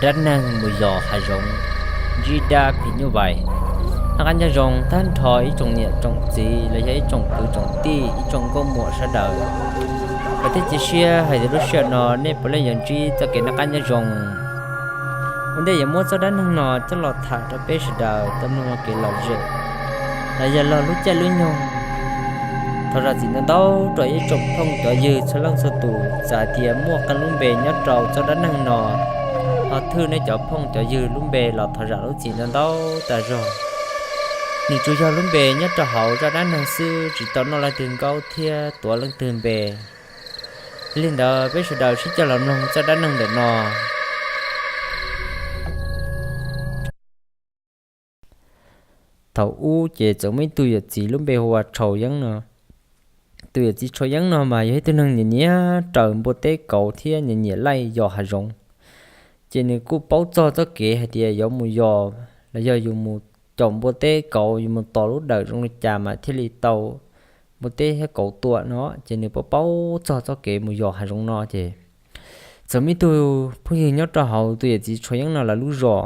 Dab neeg mus yos hav zoov, ntsib dab phim nyuj vais. Noj qab nyob zoo tag nrho ib tsoom niam tsoom txiv los yog ib tsoom kwv tsoom tij, ib tsoom nkauj muam sawv daws. Vam thiab cia siab hais tias lub sij hawm no nej puav leej yuav ntsib txoj kev noj qab nyob zoo. Ua ntej yuav muab txoj dab neeg no coj los tham rau peb sawv daws tau mloog ua kev lom zem los yog lub caij lub nyoog. Thov zam txim ntau ntau rau ib tsoom phooj cov ywg txhua leej txhua tus, txawm hais tias muaj qee lub npe nyob rau txoj dab neeg no, ho thwj nej cov phooj cov ywg lub npe los thov zam lub txim ntau ntau tas zog. Nws tsuas yog lub npe nyob rau hauv zaj dab neeg xwb, tsis tau noj leej twg nkaub thiab tuav leej twg npe. Yog li ntawd peb sawv daws sib cog los mloog txoj dab neeg ntawm no. Thaum ub ces txawm muaj ib tug yawm txiv lub npe hu ua Tshau Yeeb no. Tus yawm txiv Tshau Yeeb no mas yog ib tug neeg nyiam nyiam raws npua teb kauv thiab nyiam nyiam laij yos hav zoov. Ces nws kuj paub txog txoj kev hais tias yuav mus yos los yog yus mus caum npua teb kauv, yus mus tos lub dawm zoo li cas mas thiaj li tau npua teb thiab kauv tua no, ces nws paub paub txog txoj kev mus yos hav zoov no ces txawm muaj ib tug phooj ywg nyob rau hauv tus yawm txiv Tshua Yeeb no lawv lub zos.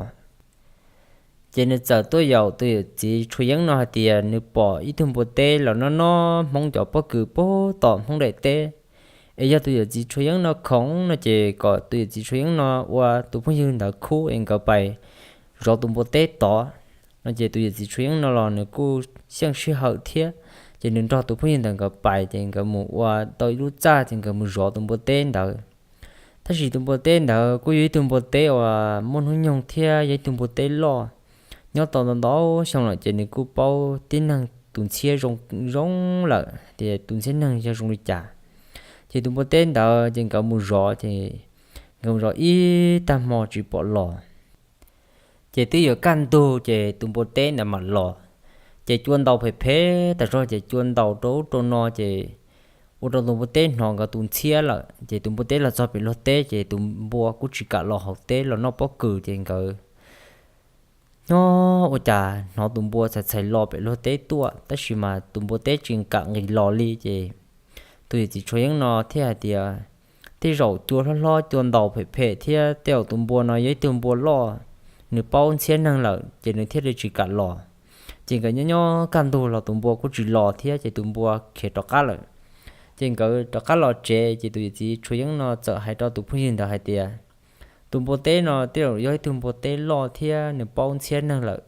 Ces nws txawm tuaj yaum tus yawm txiv Tshua Yeeb no hais tias nws pom ib tug npua teb los noj noj Hmoob cov pob kws puag tom Hmoob daim teb, es yog tus yawm txiv Tshua Yeeb no khoom no ces kom tus yawm txiv Tshua Yeeb no ua tus phooj ywg ntawd khub es nkawd pais zov tus npua teb tod no. Ces tus yawm txiv Tshua Yeeb no los nws kuj xyeej sij hawm thiab, ces nws nrog tus phooj ywg ntawd nkawd pais, ces nkawd mus ua tau ib lub txaj ces nkawd mus zov tus npua teb ntawd. Tab sis tus npua teb ntawd kuj yog ib tug npua teb uas muaj hnub nyoog thiab yog ib tug npua teb loj, nyob tau ntau ntau xyoo lawm ces nws kuj paub tib neeg tus ntxhiab zoo zoo lawm tias tus ntxhiab neeg yog zoo li cas. Ces tus npua teb ntawd ces nkawd mus zov, ces nkawd mus zov ib tag hmo tsis pom los. Ces twb yuav kaj ntug ces tus npua teb ntawd mam los. Ces cua ntaus phem phem tas zog, ces cua ntaus rau ub rau no ces ua rau tus npua teb hnov nkawd tus ntxhiab lawm. Ces tus npua teb los txog pem luag teb ces tus npua kuj tsis kam los hauv teb los noj pob kws, ces nkawd nyob ua cas hnov tus npua txhais txhais los pem luag teb tuaj, tab sis mas tus npua teb tsis kam nqis los li. Ces tus yawm txiv Tshua Yeeb no thiaj hais tias tej zaum cua hlob hlob cua ntaus phem phem thiab tej zaum tus npua no yog ib tug npua loj, nws paub ntxhiab neeg lawm ces nws thiaj li tsis kam los. Ces nkawd nyob nyob kaj ntug los tus npua kuj tsis los thiab, ces tus npua khiav rov qab lawm. Ces nkawd rov qab los tsev, ces tus yawm txiv Tshua Yeeb no txawm hais rau tus phooj ywg ntawd hais tias tus npua teb no tej zaum yog ib tug npua teb loj thiab nws paub ntxhiab neeg lawm,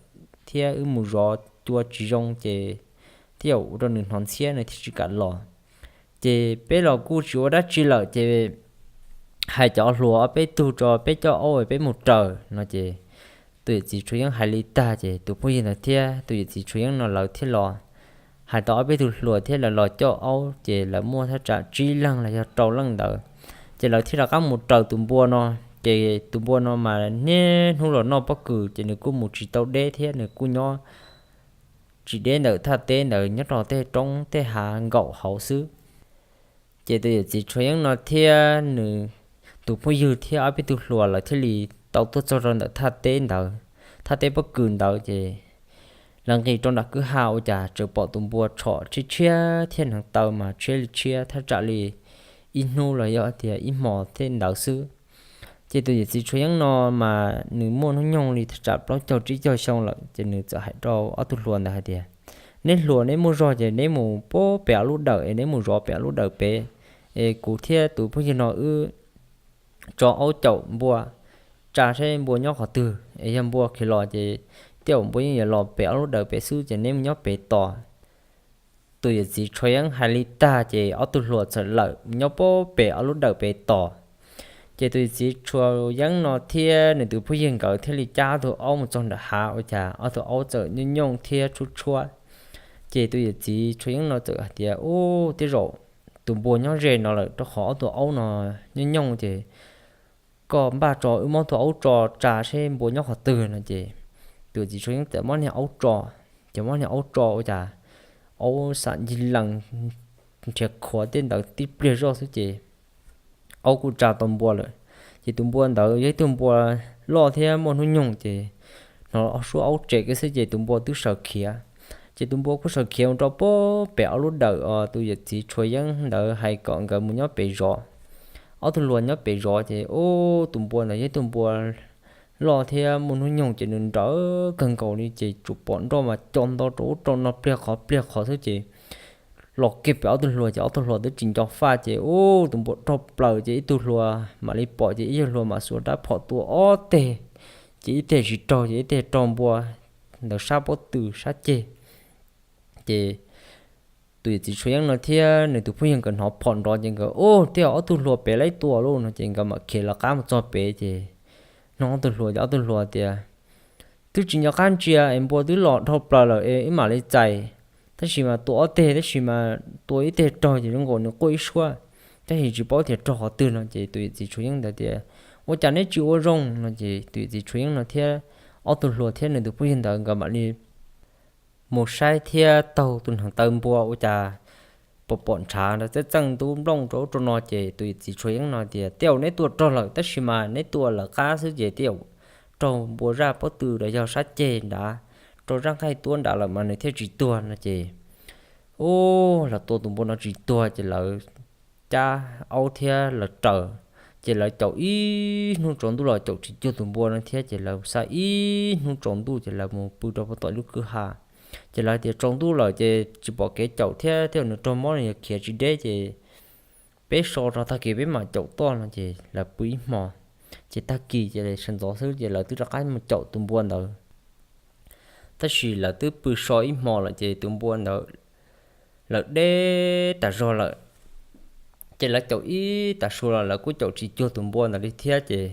thiab wb mus zov cua tsis zoo ces tej zaum ua rau nws hnov ntxhiab nws thiaj tsis kam los. Ces peb los kuj tsis ua dab tsi lawm, ces hais cov hluas ob peb tug tso peb coj aub peb mus raws no. Ces tus yawm txiv Tshua Yeeb hais li tag ces tus phooj ywg ntawd thiab tus yawm txiv Tshua Yeeb no lawv thiaj los hais tau ob peb tug hluas thiab lawv los coj aub, ces lawv muaj thaj tsam tsib leeg los yog rau leej ntawd. Ces lawv thiaj rov qab mus raws tus npua no. Ces tus npua no mas niaj hnub los noj pob kws, ces nws kuj mus tsis tau deb thiab nws kuj nyob tsis deb ntawm thaj teb ntawd, nyob rau tej roob tej hav nkaum hauv xwb. Ces tus yawm txiv Tshua Yeeb no thiab nws tus phooj ywg thiab ob peb tug hluas lawv thiaj li tau tuaj txog rau ntawm thaj teb ntawd, thaj teb pob kws ntawd. Ces lawv nqis rau nram kwj ha ua cas tseem pom tus npua tshom tshiab tshiab thiab hneev taw mas tshiab li tshiab, thaj tsam li ib hnub los yog tias ib hmos thiab ntawd xwb. Ces tus yawm txiv Tshua Yeeb no mas nws muaj hnub nyoog li thaj tsam plaub caug tsib caug xyoo lawm, ces nws txawm hais rau ob tug hluas ntawd hais tias, neb hluas neb muaj zog ces neb mus pem ob lub dawm es neb mus zov pem ob lub dawm pem, es kuv thiab tus phooj ywg no wb tso aub caum npua tsa seb npua nyob qhov twg, es yog npua khiav los ces tej zaum npua yeej yuav los pem ob lub dawm pem xwb, ces neb mus nyob pem tos. Tus yawm txiv Tshua Yeeb hais li tag ces ob tug hluas txawm lawm nyob pem ob lub dawm pem tos. Ces tus yawm txiv Tshua Yeeb no thiab nws tus phooj ywg nkawd thiaj li cab ob tug aub mus txog nram hav ua cas ob tug aub txawm nyooj nyooj thiab tshuab tshuab. Ces tus yawm txiv Tshua Yeeb no txawm hais tias, ub, tej zaum tus npua nyob ze no lawm, rau qhov ob tug aub no nyooj nyooj, ces koj npaj tso wb muab ob tug aub tso tsa seb npua nyob qhov twg no. Ces tus yawm txiv Tshua Yeeb txawm muab niag aub tso, ces muab niag aub tso ua cas aub xam ncig lees nrhiav khuav tej ntawd tib pliag zoj xwb ces aub kuj tsa tau npua lawm. Ces tus npua ntawd yog ib tug npua loj thiab muaj hnub nyoog, ces hnov suab aub tsem kiag xwb ces tus npua twb sawv khiav. Ces tus npua kuj sawv khiav mus rau pem ob lub dawm uas tus yawm txiv Tshua Yeeb ntawd hais kom nkawd mus nyob pem zov. Ob tug hluas nyob pem zov ces ub, tus npua ntawd yog ib tug npua loj thiab muaj hnub nyoog ces nws nrawm kawg nkaus li ces tsuas pom nroj mas co nto rau ub rau no pliag qhov pliag qhov xwb ces los kiag pem ob tug hluas ces ob tug hluas twb tsis nco faj ces ub tus npua raug plaws ces ib tug hluas mam li pom ces ib tug hluas mam xuas rab phom tua ob teg ces ib teg tsis raug ces ib teg raug npua ntawd sab pob tw sab ceg ces tus yawm txiv Tshuav Yeeb no thiab nws tus phooj ywg nkawd hnov phom nrov ces nkawd, Ub, tej zaum ob tug hluas pem laib tua lauj, no ces nkawd mam khiav lawv qab mus txog pem ces nug ob tug hluas ces ob tug hluas tias, Twb tsis nco qab ntsia es npua twb los dhau plaws lawm es wb mam li txais. Tab sis mas tua ob teg tab sis mas tua ib teg raug ces zoo nkaus nws quaj ib suab, tab sis tsis paub tias raug qhov twg no ces tus yawm txiv Tshuav Yeeb ntawd tias, Ua cas neb tsis ua zoo? No ces tus yawm txiv Tshuav Yeeb no thiab ob tug hluas thiab nws tus phooj ywg ntawd nkawd mam li mus saib thiab taug tus neev taw npua ua cas pom pom ntshav ntawd txeeb txeej ntub nplooj rau ub rau no ces tus yawm txiv Tshuav Yeeb no tias, Tej zaum neb tua raug lawm tab sis mas neb tua lawv qab xwb ces tej zaum raug npua zaj pob tw los yog sab ceg nrad, raug zaj nqaij tuab nrad lawm mas nws thiaj tsis tuag, no ces ub, lawv tua tus npua no tsis tuag ces lawv cab aub thiab lawv raws, ces lawv caum ib hnub tsaus ntuj los caum tsis cuag tus npua no thiab ces lawv xa ib hnub tsaus ntuj ces lawv mus pw rau puag tom lub kwj ha. Ces lawv tias, Tsaus ntuj lawm ces tsis pom kev caum thiab tej zaum nws raug mob nws yuav khiav tsis deb ces peb so rau tag kis peb mam caum toj, no ces lawv pw ib hmo. Ces tag kis ces sawv ntxov xwb ces lawv twb rov qab mus caum tus npua ntawd. Tab sis lawv twb pw so ib hmo lawm ces tus npua ntawd lawm deb tas zog lawm. Ces lawv caum ib tas su los lawv kuj caum tsis cuag tus npua ntawd li thiab ces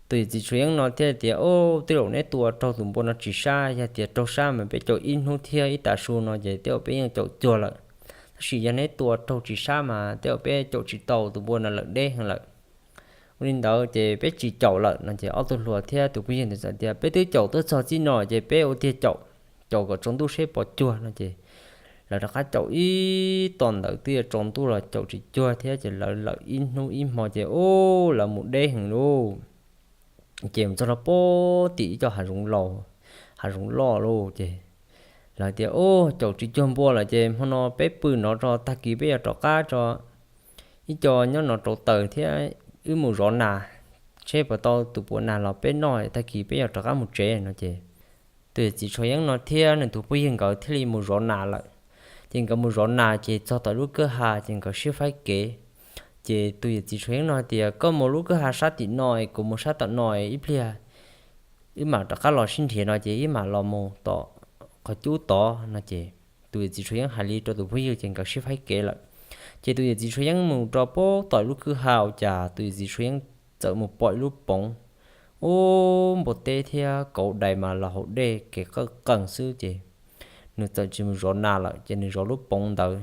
tus yawm txiv Tshuav Yeeb no thiaj tias, Ub, tej zaum neb tua raug tus npua no tsis sab, yog tias raug sab mas peb caum ib hnub thiab ib tas su no ces tej zaum peb yeej caum cuag lawm. Tab sis yog neb tua raug tsis sab mas tej zaum peb caum tsis tau, tus npua no lawm deb heev lawm. Ua li ntawd ces peb tsis caum lawm, no ces ob tug hluas thiab tus phooj ywg ntawd txawm tias, Peb twb caum tuaj txog txij no ces peb ua tiag caum, caum kom tsaus ntuj seb puas cuag, no ces lawv rov qab caum ib tom ntawd twb yuav tsaus ntuj los caum tsis cuag thiab ces lawv lawm ib hnub ib hmo ces ub, lawv mus deb heev lauj. Ces mus txog rau puag tim ib co hav zoov laus, hav zoov loj lauj ces lawv tias, Ub, caum tsis cuag npua lawm ces hmo no peb pw no tso, tag kis peb yuav rov qab tso ib co nyob no rauv taws thiab wb mus zov nas, seb puas tau tus puav nas los peb noj, tag kis peb yuav rov qab mus tsev, no ces tus yawm txiv Tshuav Yeeb no thiab nws tus phooj ywg nkawd thiaj li mus zov nas lawm. Ces nkawd mus zov nas ces txog tom lub kwj ha ces nkawd sib faib kev. Ces tus yawm txiv Tshuav Yeeb no tias, Koj mus lub kwj ha sab tim no es kuv mus sab tom no es ib pliag wb mam rov qab los sib nrhiav, no ces wb mam los mus tom qhov cub tod, no ces tus yawm txiv Tshuav Yeeb hais li rau tus phooj ywg ces nkawd sib faib kev lawm. Ces tus yawm txiv Tshuav Yeeb mus rau puag tom lub kwj ha ua cas tus yawm txiv Tshuav Yeeb txawm mus pom ib lub poov ub, npua teb thiab kauv dais mas los haus dej kev qawj qees xwb ces nws txawm tsis mus zov nas lawm ces nws zov lub poov ntawd.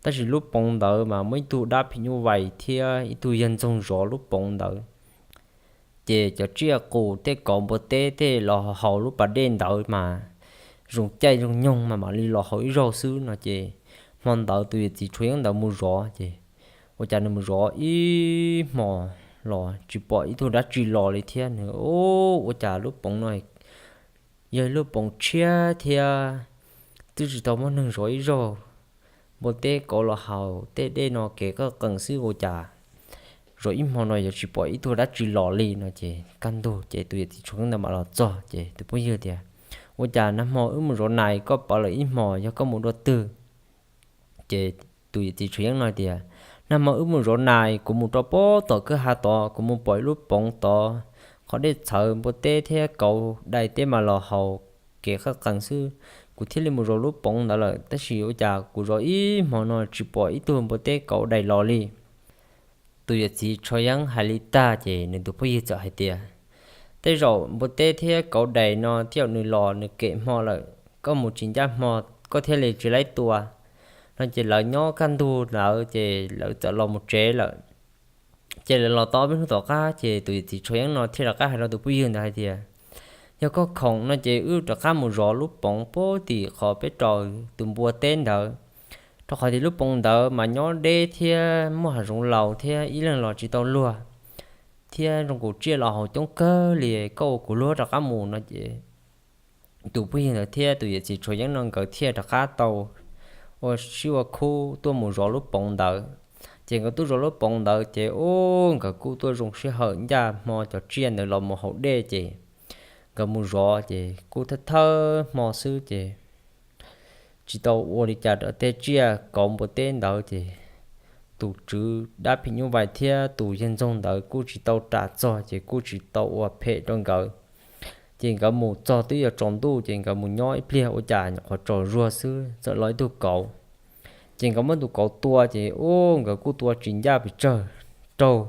Tab sis lub poov ntawd mas muaj ib tug dab phim nyuj vais thiab ib tug yawg ntxoog zov lub poov ntawd. Ces cov tsiaj qus tej kauv npua teb tej los haus lub pas dej ntawd mas zoo caij zoo nyoog mas mam li los haus ib zaug xwb no ces hmo ntawd tus yawm txiv Tshuav Yeeb ntawd mus zov ces ua cas nws mus zov ib hmo los tsis pom ib tug dab tsi los li thiab. Nws, Ub, ua cas lub poov no yog ib lub poov tshiab thiab twb tsis tau muaj neeg zov ib zaug. Npua teb kauv los haus tej dej no kev qawj qees xwb ua cas zov ib hmo no yuav tsis pom ib tug dab tsi los li no ces kaj ntug ces tus yawm txiv Tshuav Yeeb ntawd mam los txog ces tus phooj ywg tias, Ua cas nag hmo wb mus zov nais koj pawv lawm ib hmo, yog koj mus dua twg? Ces tus yawm txiv Tshuav Yeeb no tias, Nag hmo wb mus zov nais, kuv mus rau puag tom kwj ha tod, kuv mus pom ib lub poov tod, qhov dej txhawv, npua teb thiab kauv dais tej mas los haus kev qawj qees xwb, kuv thiaj li mus zov lub poov ntawd lawm, tab sis ua cas kuv zov ib hmo no tsis pom ib tug npua teb kauv dais los li. Tus yawm txiv Tshuav Yeeb hais li tag ces nws tus phooj ywg txawm hais tias, Tej zaum npua teb thiab kauv dais no tej zaum nws los nws kem hmo lawm, koj mus tsis ncaj hmo koj thiaj li tsis laib tua. No ces lawv nyob kaj ntug lawm ces lawv txawm los mus tsev lawm. Ces lawv los tau ob peb hnub tom qab ces tus yawm txiv Tshuav Yeeb no thiaj rov qab hais rau tus phooj ywg ntawd hais tias, Yog koj khoom no ces wb rov qab mus zov lub poov puag tim qhov peb raws tus npua teb ntawd, rau qhov tias lub poov ntawd mas nyob deb thiab muaj hav zoov laus thiab ib leeg los tsis tau luag, thiab zoo nkaus tsiaj los haus coob kawg li, koj ua kuv luag rov qab mus no ces tus phooj ywg ntawd thiab tus yawm txiv Tshuav Yeeb no nkawd thiaj rov qab tau ua sib ua khub tuaj mus zov lub poov ntawd. Ces nkawd tuaj zov lub poov ntawd ces ub, nkawd kuj tuaj zoo sij hawm ncaj hmo cov tsiaj ntawd los mus haus dej ces nkawd mus zov ces kuj thawj thawj hmo xwb ces tsis tau ua li cas rau tej tsiaj kauv npua teb ntawd ces tus tswv dab phim nyuj vais thiab tus yawg ntxoog ntawd kuj tsis tau ras txog ces kuj tsis tau ua phem rau nkawd. Ces nkawd mus txog twb yuav tsaus ntuj ces nkawd mus nyob ib pliag ua cas nyuam qhuav tsaus zuag xwb txawm los ib tug kauv. Ces nkawd muab tus kauv tua ces ub, nkawd kuj tua tsis ncaj pes tsawg, raug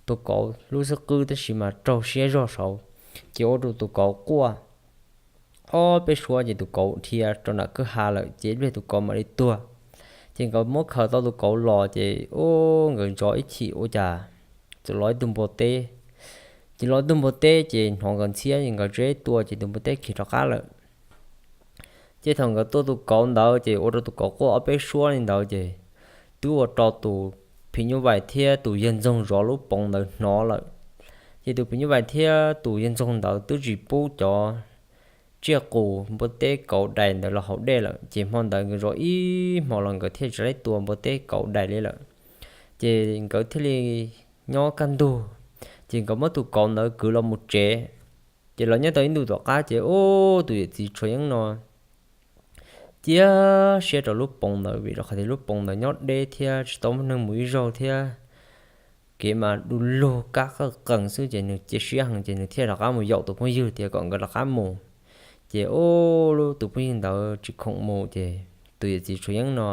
tus kauv lub xub qwb tab sis mas raug siab zog saud, ces ua rau tus kauv quaj ob peb suab ces tus kauv dhia rau nram kwj ha lawm ces ib pliag tus kauv mam li tuag. Ces nkawd muab khaws tau tus kauv los ces ub, nkawd zov ib chim ua cas txawm los ib tug npua teb. Ces los ib tug npua teb ces hnov nkawd ntxhiab ces nkawd tseem tua ces tus npua teb khiav rov qab lawm. Ces thaum nkawd tua tus kauv ntawd ces ua rau tus kauv quaj ob peb suab li ntawd ces twb ua rau tus phim nyuj vais thiab tus yawg ntxoog zov lub poov ntawd hnov lawm. Ces tus phim nyuj vais thiab tus yawg ntxoog ntawd twb tsis pub cov tsiaj qus npua teb kauv dais ntawd los haus dej lawm ces hmo ntawd nkawd zov ib hmo los nkawd thiaj tsis tau tua npua teb kauv dais li lawm. Ces nkawd thiaj li nyob kaj ntug, ces nkawd muab tus kauv ntawd kwv los mus tsev. Ces los nyob tau ib ntus tom qab ces ub, tus yawm txiv Tshuav Yeeb no cia siab rau lub poov ntawd vim rau qhov tias lub poov ntawd nyob deb thiab tsis tau muaj neeg mus ib zaug thiab kev mas du lug kab qawj qees xwb ces nws cia siab heev ces nws thiaj rov qab mus yaum tus phooj ywg tias kom nkawd rov qab mus. Ces ub, lub tus phooj ywg ntawd tsis khoom mus ces tus yawm txiv Tshuav Yeeb no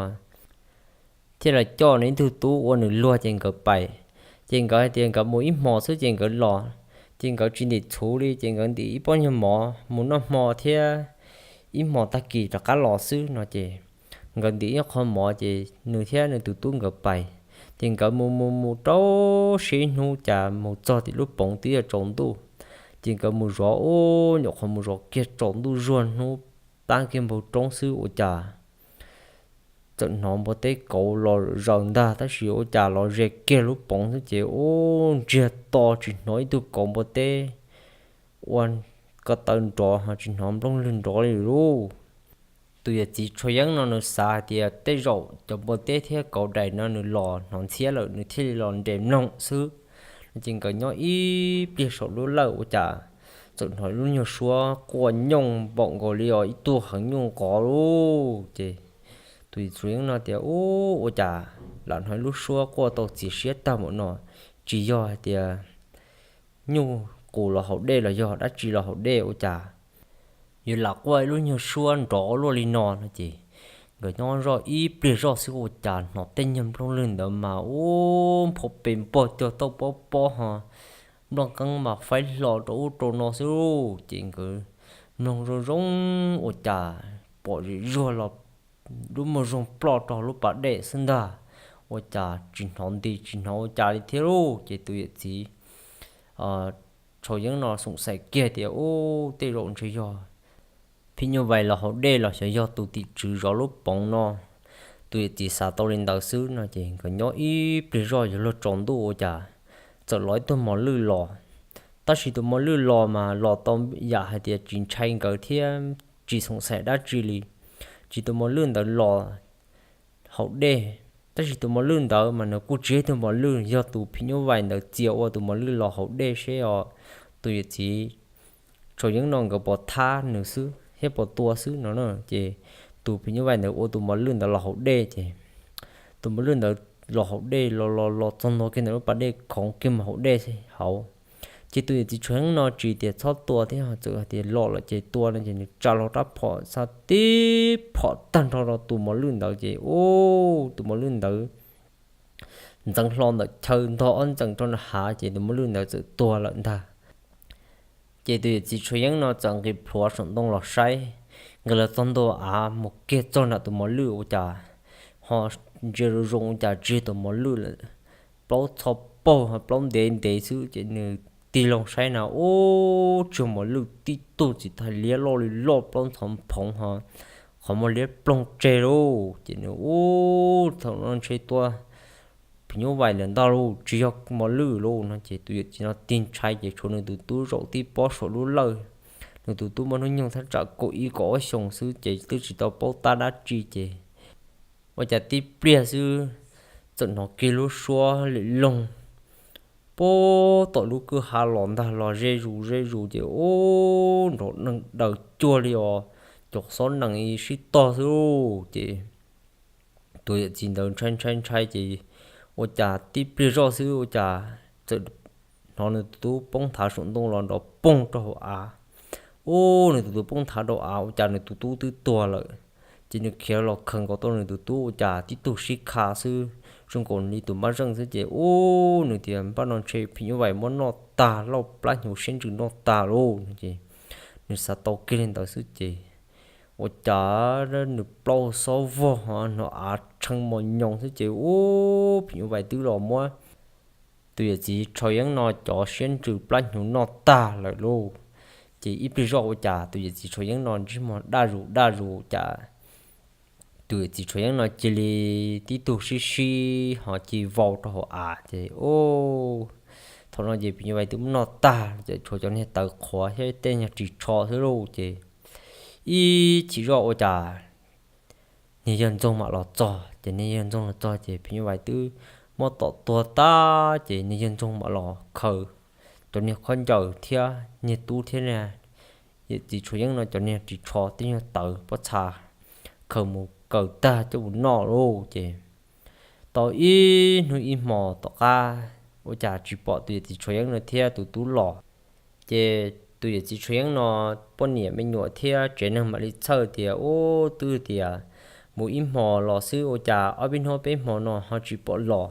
thiaj los coj nws ib tug tub ua nws luag ces nkawd pais. Ces nkawd hais tias nkawd mus ib hmos xwb ces nkawd los. Ces nkawd tsis ntim txhuv li ces nkawd ntim ib pob nyuag mov mus noj hmo thiab ib hmos tag kis rov qab los xwb no ces nkawd ntim ib qho mov ces nws thiab nws tus tub nkawd pais. Ces nkawd mus mus mus rau siab ib hnub cas mus txog tim lub poov twb yuav tsaus ntuj. Ces nkawd mus zov ub, nyuam qhuav mus zov kiag tsaus ntuj zuag hnub tab kiag npau roob xwb ua cas txawm hnov npua teb kauv los zaws ntag tab sis ua cas los ze kiag lub poov xwb ces ub, ntsiag to tsis hnov ib tug kauv npua teb ua ko taw nrov ho tsis hnov nplooj lwg nrov li lauj. Tus yawm txiv Tshuav Yeeb no nws xav hais tias tej zaum cov npua teb thiab kauv dais no nws los hnov ntxhiab lawm nws thiaj li los nres mloog xwb no ces nkawd nyob ib pliag saum lub lawj ua cas txawm hnov lub nyuag suab quaj nyooj npaum nkaus li os ib tug heev nyuj nqov lauj. Ces tus yawm txiv Tshuav Yeeb no tias ub, ua cas lam hnov lub suab quaj tau txias siab tag npaum no, tsis yog hais tias nyuj qus los haus dej los yog dab tsi los haus dej ua cas yuav lam quaj ib lub nyuag suab nrov luaj li no no ces nkawd nyob zoj ib pliag zoj xwb ua cas hnov tej nyuag nplooj lwg ntawd mas ub, nphau pes npog cog tauj pob pob ho nplooj qeeb mas faib hlo rau ub rau no xwb lauj. Ces nkawd mloog zoo zoo ua cas pom zim zuag los lub muag zoog ploj rau lub pas dej xwb ntag, ua cas tsis hnov nti tsis hnov ua cas li thiab lauj. Ces tus yawm txiv Tshuav Yeeb no xoom xaim kiag tias ub, tej zaum ntshe yog phim nyuj vais los haus dej los xyov yog tus tim tswv zov lub poov no. Tus yawm txiv xav tau li ntawd xwb no ces nkawd nyob ib pliag zoj yuav luag tsaus ntuj ua cas txawm los ib tug mos lwj los. Tab sis tus mos lwj los mas los tau yam hais tias tsis ntshai nkawd thiab tsis xoom xaim dab tsi li. Tsis tus mos lwj ntawd los haus dej, tab sis tus mos lwj ntawd mas nws kuj tsis yog ib tug mos lwj, yog tus phim nyuj vais ntawd txia ua tus mos lwj los haus dej seb os. Tus yawm txiv Tshuav Yeeb no nkawd puas thab nws xwb thiab puas tua xwb no na. Ces tus phim nyuj vais ntawd ua tus mos lwj ntawd los haus dej ces tus mos lwj ntawd los haus dej los los los txog ntua kiag ntawm lub pas dej khoov kiag mus haus dej hauv. Ces tus yawm txiv Tshuav Yeeb no tsis tias txhob tua thiab txawm hais tias los lawm ces tua no ces nws tsa hlo rab phom xa tib phom tag nrho rau tus mos lwj ntawd ces ub, tus mos lwj ntawd ntxeev hlo ntawm chaw ntog ob ntxees rau nram hav ces tus mos lwj ntawd txawm tuag lawm ntag. Ces tus yawm txiv Tshuav Yeeb no txawm nqis plhuav saum ntoo los saib, nqis los txog ntua av mus kiag txog nram tus mos lwj ua cas ho ntsia zoo zoo ua cas tsis yog tus mos lwj lawm, plaub txho paug ho plaub ntev ntev xwb ces nws tig loo saib na ub, tsis yog mos lwj tib tug txiv tais liab loj li loj plaub ntxhov phoov ho qhov muag liab ploog tseg lauj. Ces nws ub, thaum no ntshe tua phim nyuj vais lawm ntag lauj, tsis yog mos lwj lauj no ces tus yawm txiv no tig ntshai ces tshuav nws tus tub zaum tib pob saum lub lawj. Nws tus tub muaj hnub nyoog thaj tsam kaum ib kaum ob xyoos xwb ces twb tsis tau paub tab dab tsi ces ua cas tib pliag xwb txawm hnov kiag lub suab li loog pab tom lub kwj ha los ntag los ze zus ze zus ces ub, nrov neeg daws cuag li os, cov xob nees sib tog xwb ces tus yawm txiv ntawd ntshai ntshai ntshai ces ua cas tib pliag zoj xwb ua cas txawm hnov nws tus tub poob nthav saum ntoo los nrov poog rau hauv av. Ub, nws tus tub poob nthav rau av ua cas nws tus tub twb tuag lawm. Ces nws khiav los khaws nkaus tau nws tus tub ua cas tib tug sib kha xwb, zoo nkaus li tus mab zeej xwb ces ub, nws tias npaj no ntshe phim nyuj vais muab noj tag lauj, plab hnyuv siab ntsws noj tag lauj no ces nws xav tau kiag li ntawd xwb ces ua cas nws plaub xob vog ho hnov av tshee mos nyoos xwb ces ub, phim nyuj vais twb los muab tus yawm txiv Tshau Yeeb no cov siab ntsws plab hnyuv noj tag lawm lauj. Ces ib pliag zoj ua cas tus yawm txiv Tshau Yeeb no ntsej muag daj zus daj zus cas tus yawm txiv Tshau Yeeb no cia li tib tug sib sib ho ci vau rau hauv av ces ub, thaum no ces phim nyuj vais twb muab noj tag ces tshuav cov niag tawv qhuav thiab tej nyuag ris tsho xwb lauj ces ib chim zoj ua cas niag yawg ntxoog mam los txog ces niag yawg ntxoog los txog ces phim nyuj vais twb muab tom tuag tag ces niag yawg ntxoog mam los khaws cov niag khaub ncaws thiab niag tub thiab niag yawm txiv Tshau Yeeb no cov niag ris tsho tej nyuag tawv pob txha khaws mus kaws tag coj mus noj lauj ces tau ib hnub ib hmo tom qab ua cas tsis pom tus yawm txiv Tshau Yeeb no thiab tus tub los. Ces tus yawm txiv Tshau Yeeb no poj niam me nyuam thiab tsev neeg mam li txhawj tias ub twb tias mus ib hmo los xwb ua cas ob peb hnub peb hmo no ho tsis pom los.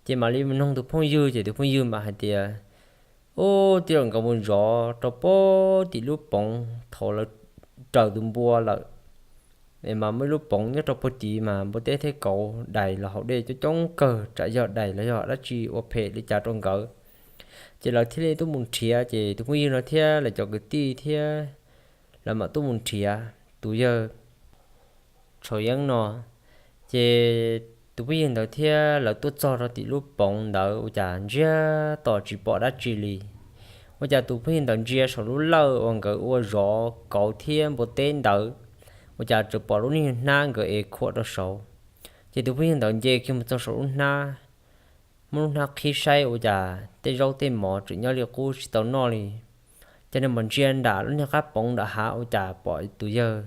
Ces mam li mus noog tus phooj ywg ces tus phooj ywg mam hais tias ub, twb yog nkawd mus zov rau pem tim lub poov thaum lawv raws tus npua lawm es mas muaj ib lub poov nyob rau pem tid mas npua teb thiab kauv dais los haus dej coob coob kawg, tsam yog dais los yog dab tsi ua phem li cas rau nkawd. Ces lawv thiaj li tuaj mus nrhiav ces tus phooj ywg no thiab lawv cov kwv tij thiab lawv mam tuaj mus nrhiav tus yawg Tshau Yeeb no. Ces tus phooj ywg ntawd thiab lawv tuaj txog rau tim lub poov ntawd ua cas ntsiag to tsis pom dab tsi li. Ua cas tus phooj ywg ntawd ntsia saum lub lawj uas nkawd ua zov kauv thiab npua teb ntawd ua cas tsuas pom lub niag hnab nkawd ev khuam rau saud. Ces tus phooj ywg ntawd nce kiag mus txog saum lub hnab, muab lub hnab qhib saib ua cas tej zaub tej mov tseem nyob li qub tsis tau noj li. Ces nws mam ntsia nram lub niag qab poov nram hav ua cas pom tus yawg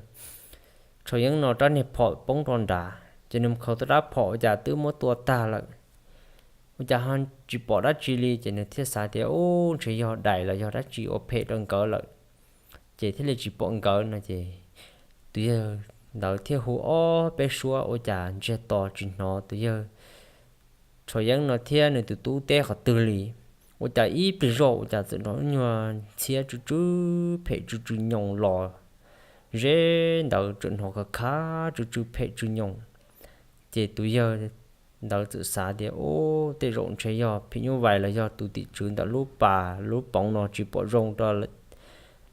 Tshau Yeeb no rab niag phom poob rau nrad ces nws mus khaws tau rab phom ua cas twb muab tua tag lawm. Ua cas ho tsis pom dab tsi li ces nws thiaj xav tias ub, ntshe yog dais los yog dab tsi ua phem rau nkawd lawm ces thiaj li tsis pom nkawd no ces tus yawg ntawd thiaj hu ob peb suab ua cas ntsiag to tsis hnov tus yawg Tshau Yeeb no thiab nws tus tub teb qhov twg li. Ua cas ib pliag zoj ua cas txawm hnov nyuag ntxhiab tsw tsw phem tsw tsw nyoos los ze ntawd txawm hnov khav khav tsw tsw phem tsw nyoos. Ces tus yawg ntawd txawm xav tias ub, tej zaum ntshe yog phim nyuj vais los yog tus tim tswv ntawm lub pas lub poov no tsis pom zoo rau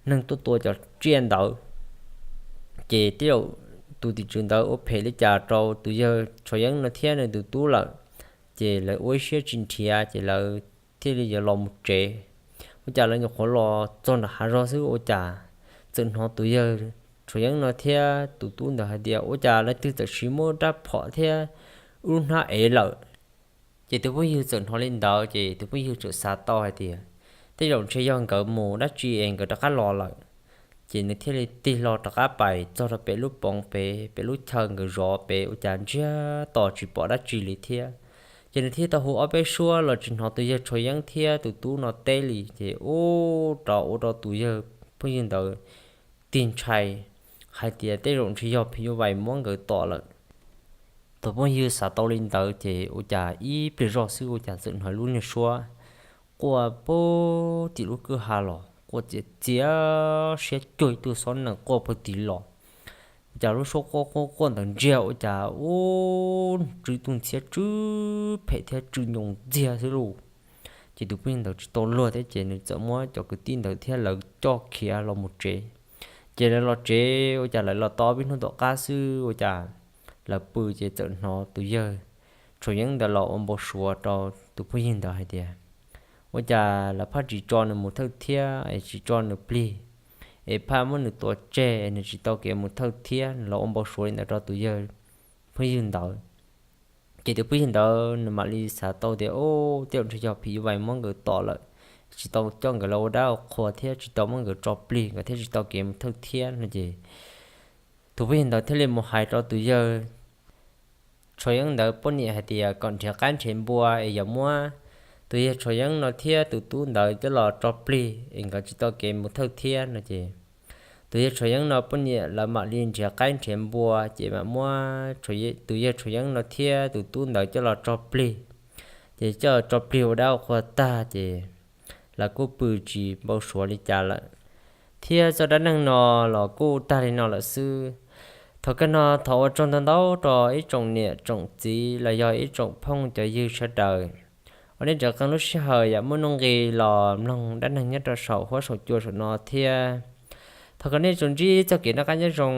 neeg tuaj tua cov tsiaj ntawd. Ces tej zaum tus tim tswv ntawd ua phem li cas rau tus yawg Tshau Yeeb no thiab nws tus tub lawm, ces lawv ua ib siab tsis nrhiav ces lawv thiaj li yuav los mus tsev. Ua cas lawv nyuam qhuav los txog nram hav zog xwb ua cas txawm hnov tus yawg Tshau Yeeb no thiab tus tub ntawd hais tias ua cas leej twg txawm siv muab rab phom thiab ub lub hnab ev lawm. Ces tus phooj ywg txawm hnov li ntawd ces tus phooj ywg txawm xav tau hais tias tej zaum ntshe yog nkawd mus dab tsi es nkawd rov qab los lawm. Ces nws thiaj li tig hlo rov qab pais txog rau pem lub poov pem, pem lub chaw nkawd zov pem ua cas ntsiag to tsis pom dab tsi li thiab. Ces nws thiaj tau hu ob peb suab los tsis hnov tus yawg Tshau Yeeb thiab tus tub no teb li ces ub rov ua rau tus yawg phooj ywg ntawd tig ntshai hais tias tej zaum ntshe yog phim nyuj vais muab nkawd tom lawm. Tus phooj ywg xav tau li ntawd ces ua cas ib pliag zoj xwb ua cas txawm hnov lub niag suab quaj pem tim lub kwj ha los quaj txias txias siab cuag ib tug xob nees quaj pem tid los. Ua cas lub suab quaj quaj quaj ntawd ntsiag ua cas ub tsw tus ntxhiab tsw phem thiab tsw nyoos ntxiag xwb lauj. Ces tus phooj ywg ntawd tsis tau luag thiab ces nws txawm muab cov kwv tij ntawd thiab lawv coj khiav los mus tsev. Ces lawv los tsev ua cas lawv los tau ob peb hnub tom qab xwb ua cas lawv pw ces txawm hnov tus yawg Tshau Yeeb ntawd los ua npau suav rau tus phooj ywg ntawd hais tias ua cas lawv phaj tsis tso nws mus thawj thiab es tsis tso nws plig, es phaj muab nws tua tseg es nws tsis tau kev mus thawj thiab, los ua npau suav li ntawd rau tus yawg phooj ywg ntawd. Ces tus phooj ywg ntawd nws mam li xav tau tias, o, tej zaum ntshe yog phim nyuj vais muab nkawd tom lawm, tsis tau coj nkawd los ua dab ua qhua thiab tsis tau muab nkawd tso plig, nkawd thiaj tsis tau kev mus thawj thiab no ces tus phooj ywg ntawd thiaj li mus hais rau tus yawg Tshua Yeeb ntawd poj niam hais tias kom nrhiav qaib nrhiav npua es yuav muab tus yawg Tshua Yeeb no thiab tus tub ntawd coj los tso plig es nkawd tsis tau kev mus thawj thiab no ces tus yawg Tshua Yeeb no poj niam lawv mam li nrhiav qaib nrhiav npua ces mam muab tus yawg Tshua Yeeb no thiab tus tub ntawd coj los tso plig. Ces coj los tso plig ua dab ua qhua tag ces lawv kuj pw tsis npau suav li cas lawm, thiab txoj dab neeg no los kuj tag li no lawm xwb. Thaum kawg no thov ua tsaug ntau ntau rau ib tsoom niam tsoom txiv los yog ib tsoom phooj cov ywg sawv daws uas nej tseem qee lub sij hawm yam muaj nuj nqis los mloog dab neeg nyob rau saum huab saum cua saum no thiab. Thov kom nej tsuas ntsib txoj kev noj qab nyob zoo,